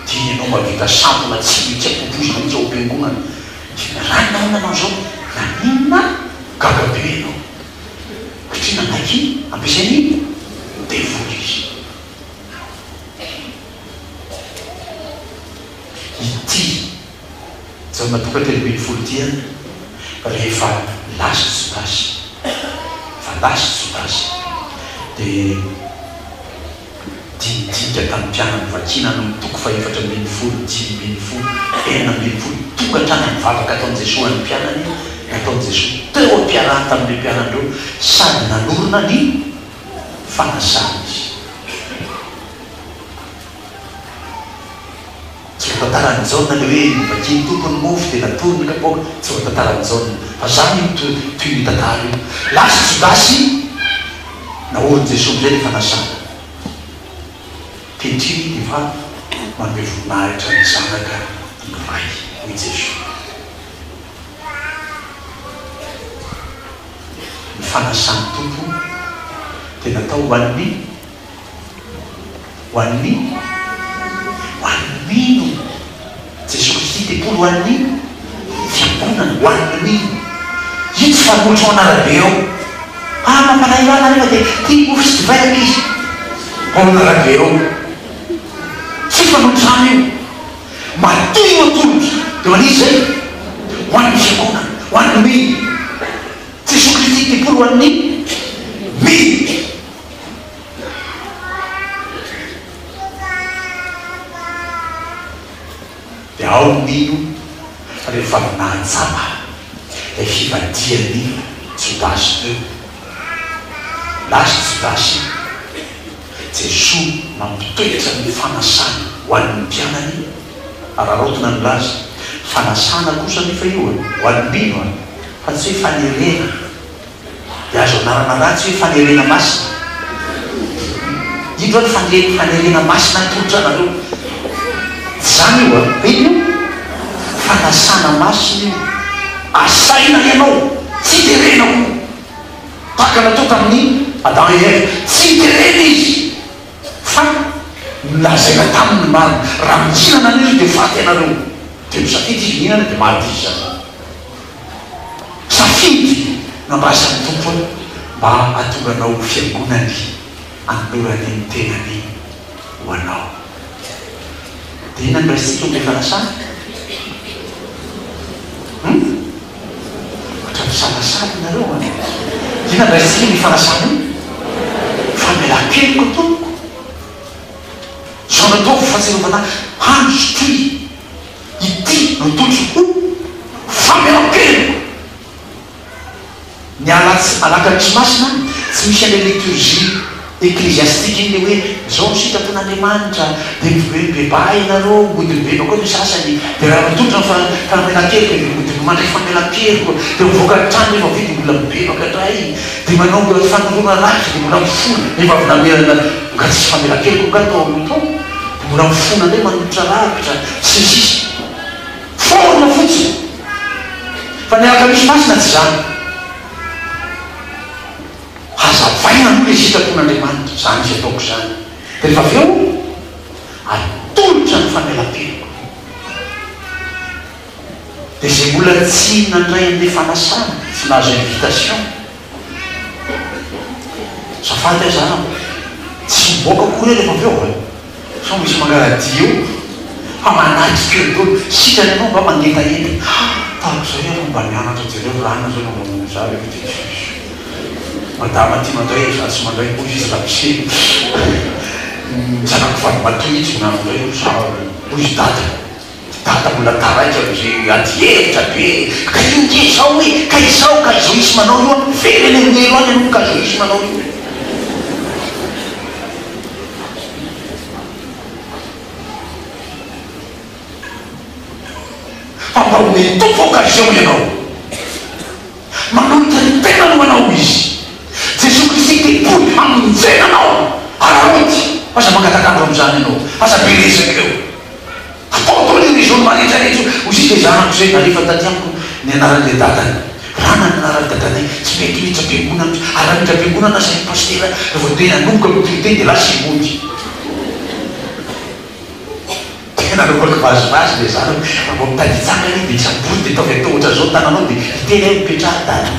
Tiany ianao mahavita sampona tsy tsy ampoipoizina mihitsy ao am-piangonana. Dia ranona ahoana nanao izao? Naninona? Gaga be ianao. Satria nanaiky ampiasain'ny devoly izy. Ity Jaona toko 13 ity an, rehefa lasa Jodasy, efa lasa Jodasy, dia Dinidinika tamin'ny mpianany vakiana any amin'ny toko fahefatra 15, 15, 16, tonga hatrany amin'ny vavaka ataon'i Jesoa ho an'ny mpianany, nataon'i Jesoa teo am-piarahany tamin'ireo mpianany ireo sady nanorina ny fanasana Izy. Tsy voatantaran'i Jaona ilay hoe novakian'ny Tompo ny mofo dia natorony ny kapoaka, tsy voatantaran'i Jaona. Fa za mino toy toy io tantara io. Lasa Jodasy, naorin'i Jesoa amin'izay ilay fanasana. Ankehitriny dia efa manome voninahitra ny Zanaka ny Ray, hoy Jesoa. Ny fanasan'ny Tompo dia natao ho an'ny. Ho an'ny Ho an'ny mino. Jesoa Kristy tempoly ho an'ny fiangonana, ho an'ny mino. Io tsy fanoitra ao an'arabe ao. Ah, mampalahelo ahy nareo fa dia tia mofo sy divay ankizy. Ao an'arabe ao. Tsy fanoitra any io. Matoa io atolotra, dia ho an'iza izay? Ho an'ny fiangonana, ho an'ny mino. Jesoa Kristy tempoly ho an'ny mino. Dia ao ny mino fa rehefa avy nahatsapa ilay fivadihan'i Jodasy teo, lasa Jodasy, Jesoa nampitoetra ny fanasany ho an'ny mpianany, araraotina ny laza, fanasana kosa anefa io ho an'ny mino fa tsy hoe fanerena. Dia azo anarana ratsy hoe fanerena masina. Indro ary ny fanerena masina atolotra anareo. Tsy izany io an! Inona io? Fanasana masina io. Asaina ianao, tsy terena koa. Tahaka natao tamin'i Adam et Ève, tsy terena izy fa. Nolazaina taminy ny marina, raha mihinana an'io izy dia ho faty ianareo. Dia misafidy izy mihinana dia maty izy izany. Safidy nambasan'ny Tompo mba hahatonga anao ho fiangonany, hanolorany ny tenany ho anao. Dia inona no raisintsika amin'ilay fanasana? Hum? Ohatran'ny misalasala ianareo an! Inona no raisintsika amin'io fanasana io? Famelan-keloka tompoko! Izao nataoko ho fahatsiarovana ahy hany ity, ity no totro ho famelan-keloka! Ny alatsy alakamisy masina tsy misy an'ilay liturgie ecclesiastique iny le hoe zao no sitrapon'Andriamanitra dia mibebaha ianareo mody mibebaka eo ny sasany dia raha mitondra ny famelan-keloka dia mody mandray famelan-keloka dia mivoaka ny trano rehefa avy eo dia mbola mibebaka indray dia manao fanoloana rakitra dia mbola mifona nefa avy namelana nga tsisy famelan-keloka nga tao aloha tao dia mbola mifona indray manolotra rakitra sy ny sisa Forme fotsiny. Fa ny alakamisy masina tsy izany. Hazavaina aloha ilay sitrapon'Andriamanitra, izany izy ataoko izany. Dia rehefa avy eo, atolotra ny famelan-keloka. Dia izay mbola tsy nandray an'ilay fanasana, tsy nahazo invitation, Azafady aza an! Tsy mivoaka akory aho rehefa avy eo e! Sao misy mangala-dia eo fa manatrika eo daholo. Sitrany ianao mba mangetaheta. Tahaka izay aho mba nianatra jereo ry ranona zao no mamono za rehefa ty Madama ty mandray za tsy mandray hoy izy ramose. Ny zanako vavimatoa mihitsy no nandray hoy za hoy izy dada. Dada mbola taraiky amzay ady hevitra be ka io nge zao e ka izao ka izao hisy manao io an very any amin'ny helo any ianao ka izao hisy manao io. Fa mba omen'ny Tompo occasion ianao. Manolotra ny tenany ho anao Izy. Jesoa Kristy tempoly hamonjena anao. Araraoty. Aza mangataka andro amin'izany ianao. Aza be resaka eo. Atao daholo io raisonnement rehetra rehetra io. Hoy izy dia zanako izay nalefa taty amiko ny anaran'ilay dadany. Rana ny anaran'ny dadanay. Tsy mety miditra am-piangonana mihitsy. Ary raha miditra am-piangonana aza iny pasitera raha vao dia nanomboka mitory teny dia lasa i mody. Tena nanaovako vazivazy ilay zanako. Raha vao mitady hitsangana izy dia tsabory dia ataovy atao ohatran'izao ny tananao dia hiteny aho hoe mipetraha dada.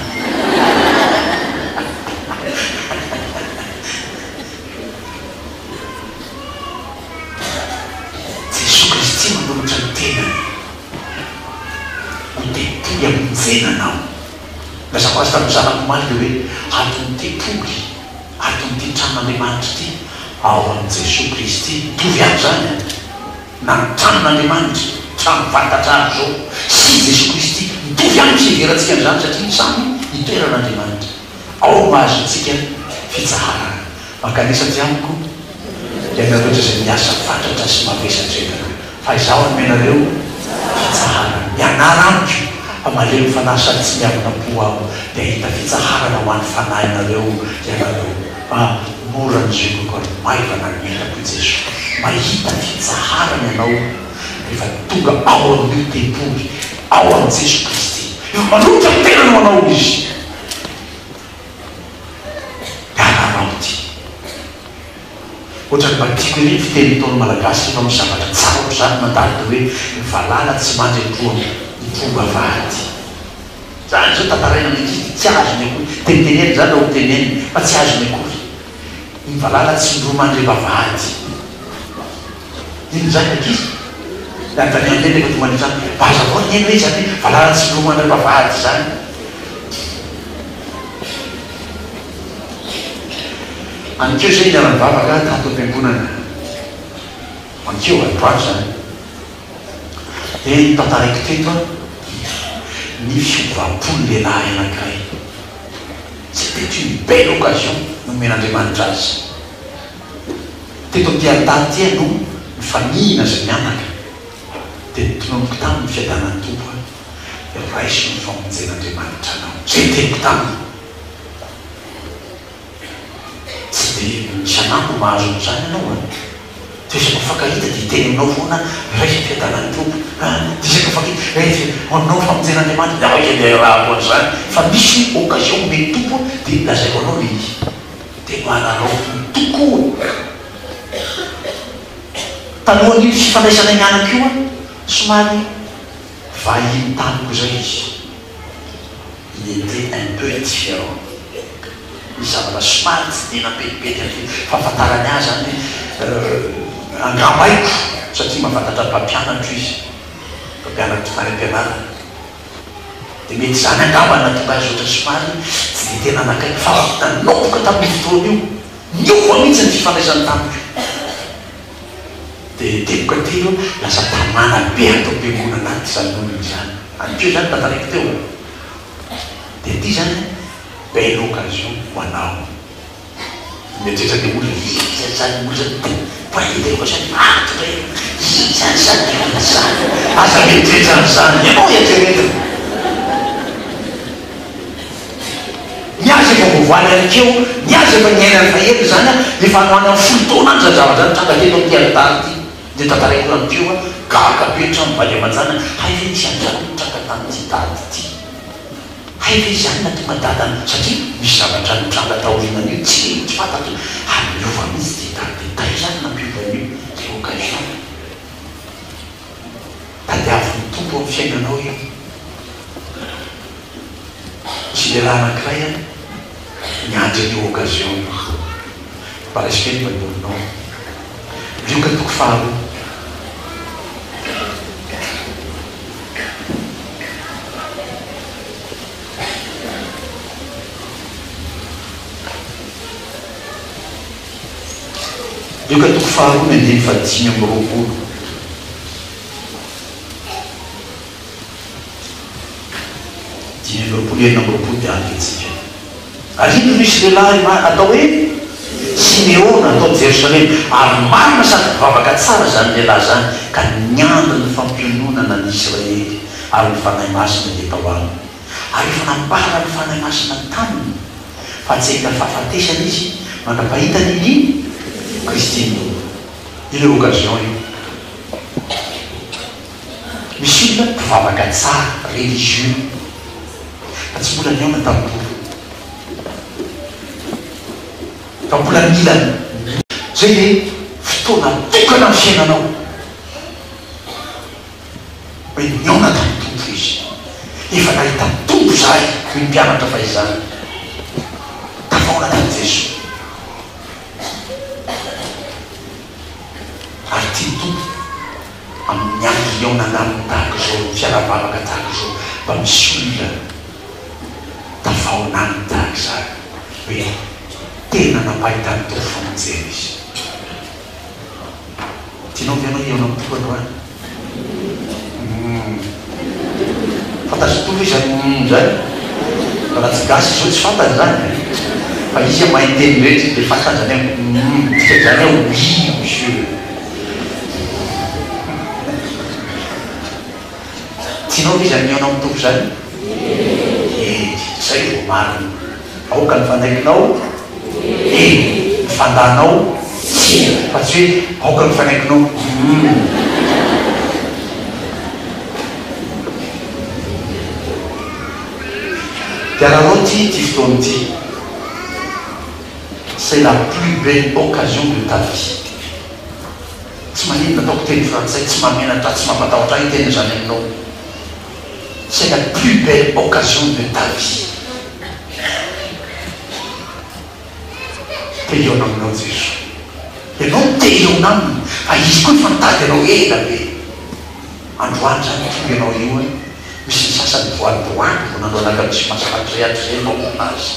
Jesoa Kristy manolotra ny tenany ho tempoly hamonjena anao. Nilazako azy tamin'ny zanako omaly dia hoe ato ny tempoly, ato amin'ity tranon'Andriamanitra ity, ao amin'i Jesoa Kristy. Mitovy ihany izany an! Na ny tranon'Andriamanitra, trano fantatra ary izao, sy Jesoa Kristy, mitovy ihany ny fiheverantsika an'izany satria samy itoeran'Andriamanitra. Ao no ahazoantsika fitsaharana. Mankanesa aty amiko ianareo rehetra izay miasa fatratra sy mavesatra entana, fa Izaho hanome anareo fitsaharana. Mianara amiko, fa malemy fanahy sady tsy miavona am-po Aho, dia hahita fitsaharana ho an'ny fanahinareo ianareo. Fa mora ny ziogako ary maivana ny entako, hoy Jesoa. Mahita fitsaharana ianao rehefa tonga ao amin'io tempoly, ao amin'i Jesoa Kristy. Efa manolotra ny tenany ho anao Izy. Araraoty. Ohatran'ny mba tiako ery ny fitenin'ny Ntaolo Malagasy rehefa misy zavatra tsara ohatr'izany mandalo dia hoe ny valala tsy mandry an-troam-bavahady. Izany izao tantaraina amin'ny ankizy dia tsy azony akory. Tenitenenina izany raha ho tenenina fa tsy azony akory. Ny valala tsy indroa mandry am-bavahady. Inona izany ankizy? Dia anontanian'i Neny rehefa tonga any an-trano, mba hazavao ry Neny hoe izany hoe valala tsy indroa mandry am-bavahady izany. Anikeo izay niara-nivavaka tato am-piangonana. Anikeo, androany izany. Dia notantaraiko teto ny fiovam-pon'ny lehilahy anankiray. C'était une belle occasion nomen'Andriamanitra azy. Teto amin'ity alitara ity aho no nifanihina izay mianaka, dia notononiko taminy ny fiadanan'ny Tompo aho, dia raiso ny famonjen'Andriamanitra anao. Izay no teniko taminy. Tsy dia isan'andro mahazo an'izany ianao an! Fa isaky mifankahita dia hiteny aminao foana raiso ny fiadanan'ny Tompo an! Dia isaky mifankahita, raiso ho aminao ny famonjen'Andriamanitra, dia aoka dia iarahako an'izany fa misy occasion omen'ny Tompo dia lazaiko anao ilay izy. Dia nohararaotiny tokoa. Talohan'io fifandraisanay mianaka io an, somary vahiny tamiko izay izy. Il était un peu différent. Nisy zavatra somary tsy dia nampetipety an'ilay fahafantarany ahy izany hoe angamba haiko satria mahafantatra ny mpampianatro izy, mpampianatro tany am-pianarana. Dia mety izany angamba no nahatonga azy ohatra somary tsy dia tena nanakaiky fa nanomboka tamin'io fotoana io, niova mihitsy ny fifandraisany tamiko. Dia teboka telo, lasa tamana be ato am-piangonana ato izany olona izany. Any koa izany tantaraiko teo e. Dia ity izany belle occasion ho anao. Mieritreritra ilay olona, iza izany olona izany? Point d'interrogation matotra eo, iza izany olona izany? Aza mieritreritra an'izany, ianao eritreretina. Ny azy efa voavaly anikeo, ny azy efa niainany fahelina izany an, efa any ho any amin'ny folo taona any izany zavatra izany nitranga teto amin'ity alitara ity. Dia tantaraiko ihany koa, gaga be hatramin'ny vady aman-janany, hay ve nisy an'izany nitranga tamin'ity daty ity? Hay ve izany nahatonga dada satria misy zavatra nitranga taorianan'io tsy tsy fantatro ary niova mihitsy ity dada ity, taiza ary nampiova an'io ilay occasion? Tadiavin'ny Tompo amin'ny fiainanao io. Misy lehilahy anankiray an, niandry an'io occasion io. Mba raiso kely ny baibolinao. Lioka toko faharoa. Lioka toko faharoa ny andininy fahadimy amby roapolo. 25, 26 dia ampy antsika. Ary indro nisy lehilahy atao hoe Simeona tao Jerosalema, ary marina sady mpivavaka tsara izany lehilahy izany, ka niandry ny fampiononana ny Isiraely, ary ny Fanahy Masina dia tao aminy. Ary efa nambaran'ny Fanahy Masina taminy fa tsy hahita fahafatesana izy mandra-pahitany ny Kristy ny Tompo. Ilay occasion io. Misy olona mpivavaka tsara, religieux, fa tsy mbola nihaona tamin'ny Tompo. Fa mbola mila ny. Zay le fotoana tokana amin'ny fiainanao hoe nihaona tamin'ny Tompo izy. Efa nahita ny Tompo izahay, hoy ny mpianatra fahizany. Tafahaona tamin'i Jesoa. Ary tian'ny Tompo amin'ny andro hihaonana aminy tahaka izao, ny fiaraha-bavaka tahaka izao, mba misy olona tafahaona aminy tahaka izany, hoe tena nampahitan'ny Tompo famonjena izy. Tianao ve ianao hihaona amin'ny Tompo androany? Humm. Fantatr'i Tovo izany humm izany. Fa raha tsy gasy izao tsy fantany izany e. Fa izy mahay ny teny rehetra izy dia fantany izany hoe humm. Dikan'izany hoe oui monsieur. Tianao ve izany mihaona amin'ny Tompo izany? Eny. Izay vao marina. Aoka ny fanaikinao eny, ny fandanao tsia. Fa tsy hoe aoka ny fanaikinao humm. Dia araraoty ity fotoana ity. C'est la plus belle occasion de ta vie. Tsy maninona ataoko teny frantsay, tsy mahamenatra ahy, tsy mampatahotra ahy hiteny izany aminao. C'est la plus belle occasion de ta vie. Te hihaona aminao Jesoa. Ianao no te hihaona aminy, fa Izy koa efa nitady anao ela be. Androany izany tonga ianao io an, misy ny sasany vao androany vao nanao alakamisy masina hatrizay hatrizay nahoana azy.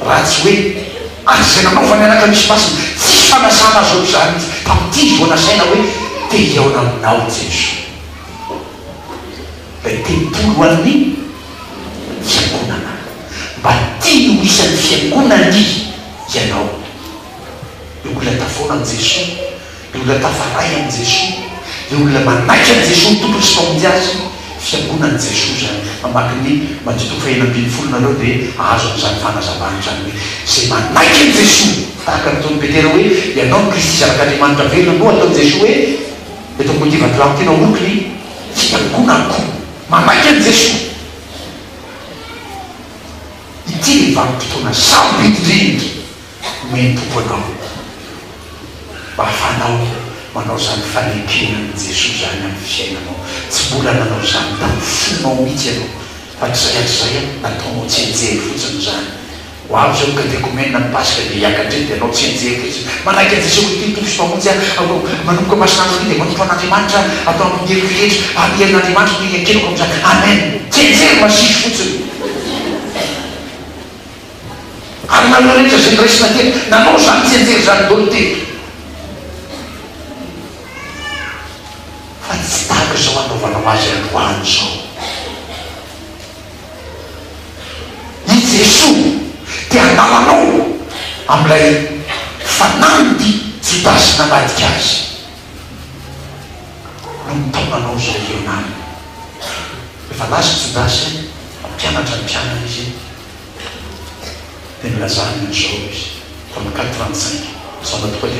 Raha tsy hoe ary izay nanaovany alakamisy masina, tsisy fanasana azy ohatr'izany mihitsy. Tamin'ity izy vao nasaina hoe te hihaona aminao Jesoa. Ilay tempoly ho an'ny fiangonana. Mba tiany ho isan'ny fiangonany ianao. Ilay olona tafaona amin'i Jesoa, ilay olona tafaray amin'i Jesoa, ilay olona manaiky an'i Jesoa ho Tompony sy Mpamonjy azy, fiangonan'i Jesoa izany. Mamaky ny Matio toko fahenina ambinifolo nareo dia hahazo an'izany fanazavana izany hoe izay manaiky an'i Jesoa, tahaka ny nataon'i Petera hoe Ianao no Kristy Zanak'Andriamanitra velona no ataon'i Jesoa hoe eto ambony ity vatolampy ity no ahoriko ny fiangonako. Manaiky an'i Jesoa. Ity ilay vanim-potoana sarobidy indrindra. Omen'ny Tompo anao. Mba ahafahanao manao izany fanekena an'i Jesoa izany amin'ny fiainanao. Tsy mbola nanao izany tamin'ny fonao mihitsy ianao. Hatrizay hatrizay nataonao tsianjery fotsiny izany. Ho avy izao ny katekomena ny Paska dia hiakatra eny dia hanao tsianjery fotsiny. Manaiky an'i Jesoa Kristy Tompo sy Mpamonjy aho, manomboka masinandro anio dia manompo an'Andriamanitra atao amin'ny heriko rehetra ary ny herin'Andriamanitra no iankinako amin'izany. Amen. Tsianjery masiso fotsiny. Ary nareo rehetra izay noraisina teto, nanao izany tsianjery izany daholo teto. Fa tsy tahaka izao anaovanao azy androany izao. I Jesoa te hanala anao amin'ilay fanamby Jodasy namadika azy no mitaona anao izao hihaona aminy. Rehefa lasa Jodasy, nampianatra ny mpianany izy, dia nilazany an'izao izy, tamin'ny 85, Jaona toko 13.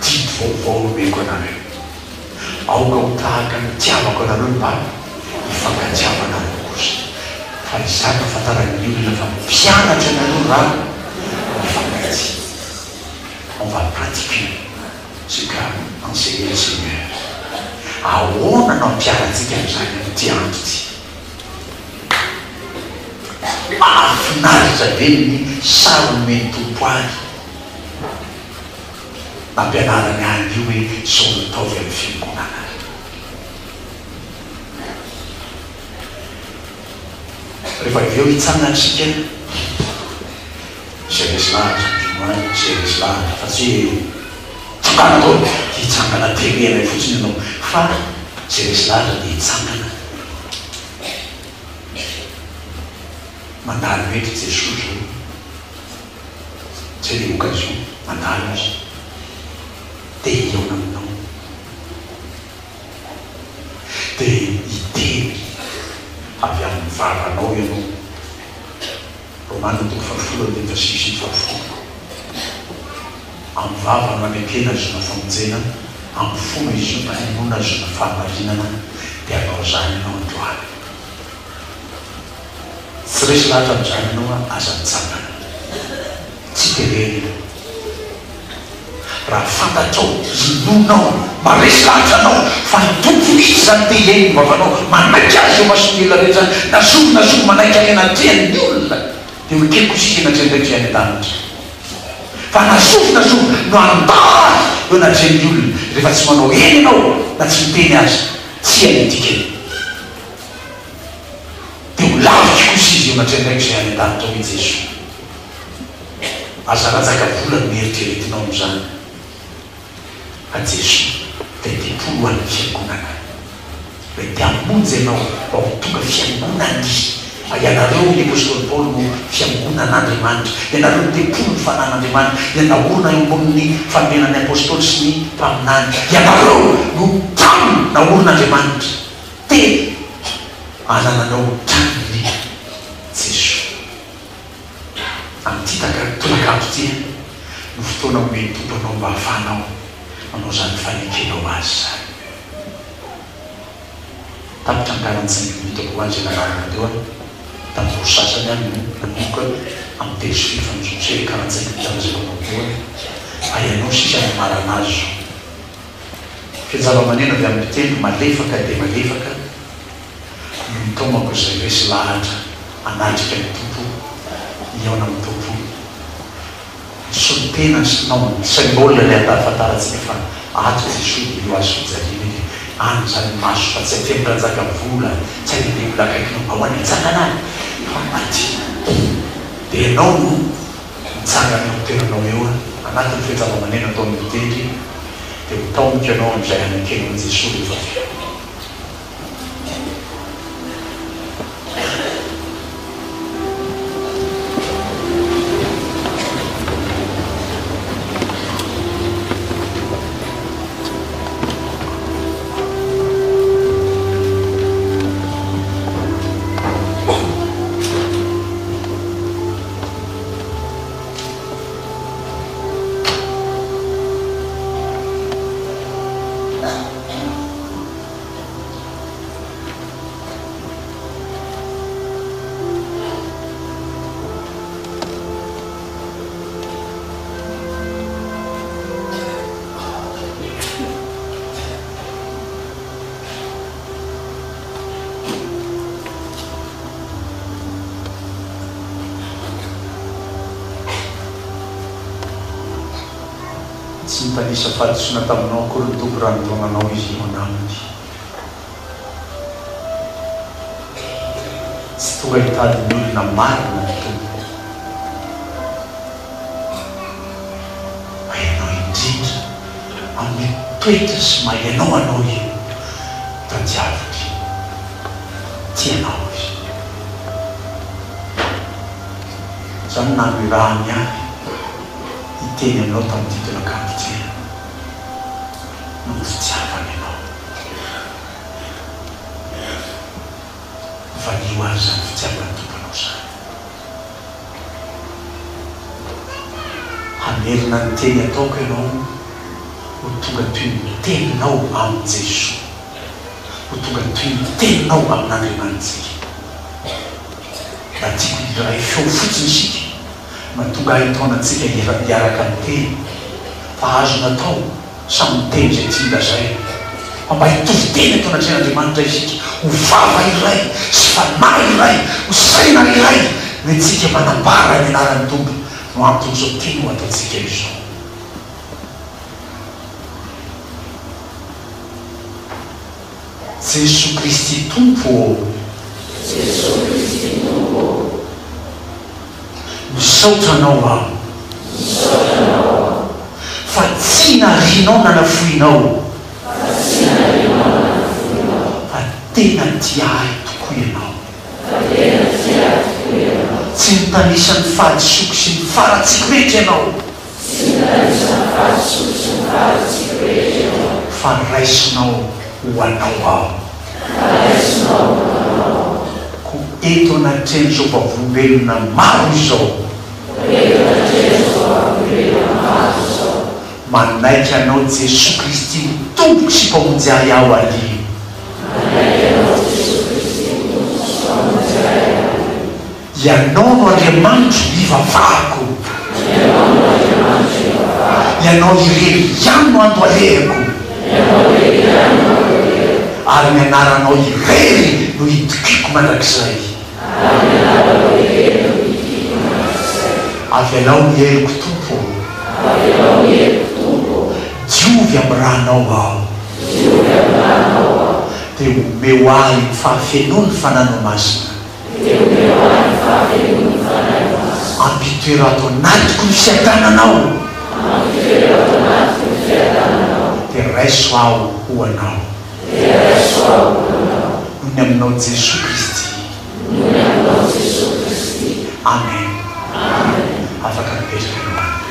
Didy vaovao no omeko anareo. Aoka ho tahaka ny nitiavako anareo mba hifankatiavanareo kosa. Fa izany no ahafantaran'ny olona fa mpianatra anareo raha mifankatia. On va pratiquer ce qu'a enseigné le Seigneur. Ahoana no hampiharantsika an'izany amin'ity andro ity? Mahafinaritra be ny sary nomen'ny Tompo ahy. Nampianarany ahy an'io hoe izao no ataovy amin'ny fiangonana. Rehefa avy eo hitsangana isika, izay resy lahatra, du moins izay resy lahatra, fa tsy hoe tsangana daholo, hitsangana terena eo fotsiny ianao, fa izay resy lahatra dia hitsangana. Mandalo eto Jesoa izao. Zay le occasion, mandalo izy te hihaona aminao, te hiteny avy amin'ny vavanao ianao, Romana toko fahafolo andininy fahasivy sy ny fahafolo, amin'ny vava no anekena ahazoana famonjena, amin'ny fo no inoana ahazoana fahamarinana, dia hanao izany ianao androany. Tsy resy lahatra amin'izany ianao an, aza mitsangana. Tsy terena io. Raha fantatrao, inoanao, maharesy lahatra anao fa ny Tompo mihitsy izany te hihaino ny vavanao, manaiky Azy eo imason'ny olona rehetra, na zovy na zovy manaiky any anatrehan'ny olona, dia ho ekeny kosa izy eny anatrehan'ny Raiko izay any an-danitra. Fa na zovy na zovy no handà Ahy eo anatrehan'ny olona, rehefa tsy manao eny ianao na tsy miteny aza, tsia ny dikany. Dia ho laviko kosa izy eo anatrehandraiko izay any an-danitra, hoy Jesoa. Aza latsaka vola no eritreretinao amin'izany, fa Jesoa dia tempoly ho an'ny Fiangonana. Ilay te hamonjy anao mba ho tonga Fiangonany. Fa ianareo, hoy ny Apostoly Paoly, no Fiangonan'Andriamanitra. Ianareo no tempolin'ny Fanahin'Andriamanitra, izay naorina eo ambonin'ny fanorenan'ny Apostoly sy ny mpaminany. Ianareo no trano naorin'Andriamanitra. Te hanananao tranony Jesoa. Amin'ity taka tolakandro ity no fotoana omen'ny Tompo anao mba hahafahanao manao izany fanekenao Azy izany. Tapitra ny quarante cinq minutes ko any izay nanaraka teo an, tamin'ny roa sasany any no nanomboka amin'ny telo sy fito fa amin'izao tsy hoe quarante cinq minutes lazaiko anao teo an, fa ianao sisa no hamarana azy izao. Fe-java-maneno avy amin'ny mpitendry malefaka dia malefaka no nitaomako izay resy lahatra hanatrika ny Tompo, hihaona amin'ny Tompo. Ny solontena sy non, ny symbole ilay ahafantarantsika fa ato Jesoa dia io hazo fijaliana io dia any izany ny maso fa tsy aty amin'ny ranjakavola, tsy any amin'ilay olona akaikinao, ahoana hitsangana any fa aty. Dia ianao no mitsangana eo amin'ny toeranao eo anatin'ny fe-java-maneno ataon'ny mpitendry. Dia ho taomiko ianao amin'izay hanekena an'i Jesoa rehefa avy eo. Tsy nitanisa fahadisoana taminao akory ny Tompo raha nitaona anao Izy hihaona Aminy. Tsy tonga hitady ny olona marina ny Tompo. Fa ianao indrindra amin'ny toetra sy maha ianao anao io tadiaviny. Tia anao Izy. Izany no nanirahany ahy hiteny aminao tamin'ity tolakandro ity noho ny fitiavany anao. Valio àry izany fitiavan'ny Tompo anao izany. Hamerina ny teny ataoko ianao ho tonga toy ny teninao amin'i Jesoa, ho tonga toy ny teninao amin'Andriamanitsika. Mba tiako hiray feo fotsiny isika, mahatonga ahy hitaona antsika hiaraka miteny fa azo natao samy miteny izay tiany lazaina. Fa mba hitovy teny eto anatrehan'Andriamanitra isika, ho vava iray sy fanahy iray, ho saina iray no entsika manambara ny anaran'ny Tompo no anton'izao teny ho ataontsika izao. Jesoa Kristy Tompo ô! Jesoa Kristy Tompo ô! Misaotra Anao aho. Misaotra Anao aho. Fa tsy narianao na nafoinao. Fa tsy narianao na nafoinao. Fa tena tia ahy tokoa Ianao. Fa tena tia ahy tokoa Ianao. Tsy nitanisa ny fahadisoako sy ny faharatsiako rehetra Ianao. Tsy nitanisa ny fahadisoako sy ny faharatsiako rehetra Ianao. Fa raisinao ho Anao aho. Fa raisinao ho Anao aho. Koa eto anatrehan'izao vavolombelona maro izao. Koa eto anatrehan'izao vavolombelona maro izao. Manaiky Anao Jesoa Kristy ho Tompoko sy Mpamonjy ahy aho anio. Manaiky Anao Jesoa Kristy ho Tompoko sy Mpamonjy ahy aho anio. Ianao no Andriamanitro hivavahako. Ianao no Andriamanitro hivavahako. Ianao irery ihany no andohalehako. Ianao irery ihany no andohalehako. Ary ny anaranao irery no itokiako mandrakizay. Ary ny anaranao irery no itokiako mandrakizay. Avelao ny heloko Tompo ô. Avelao ny heloko Tompo ô. Diovy amin'ny ranao aho. Diovy amin'ny ranao aho. Dia omeo ahy ny fahafenoan'ny Fananao Masina. Dia omeo ahy ny fahafenoan'ny Fanahy Masina. Ampitoero ato anatiko ny fiadananao. Ampitoero ato anatiko ny fiadananao. Dia raiso aho ho Anao. Dia raiso aho ho Anao. Noho ny aminao Jesoa Kristy. Noho ny aminao Jesoa Kristy. Amen. Amen. Afaka mipetraka ianao.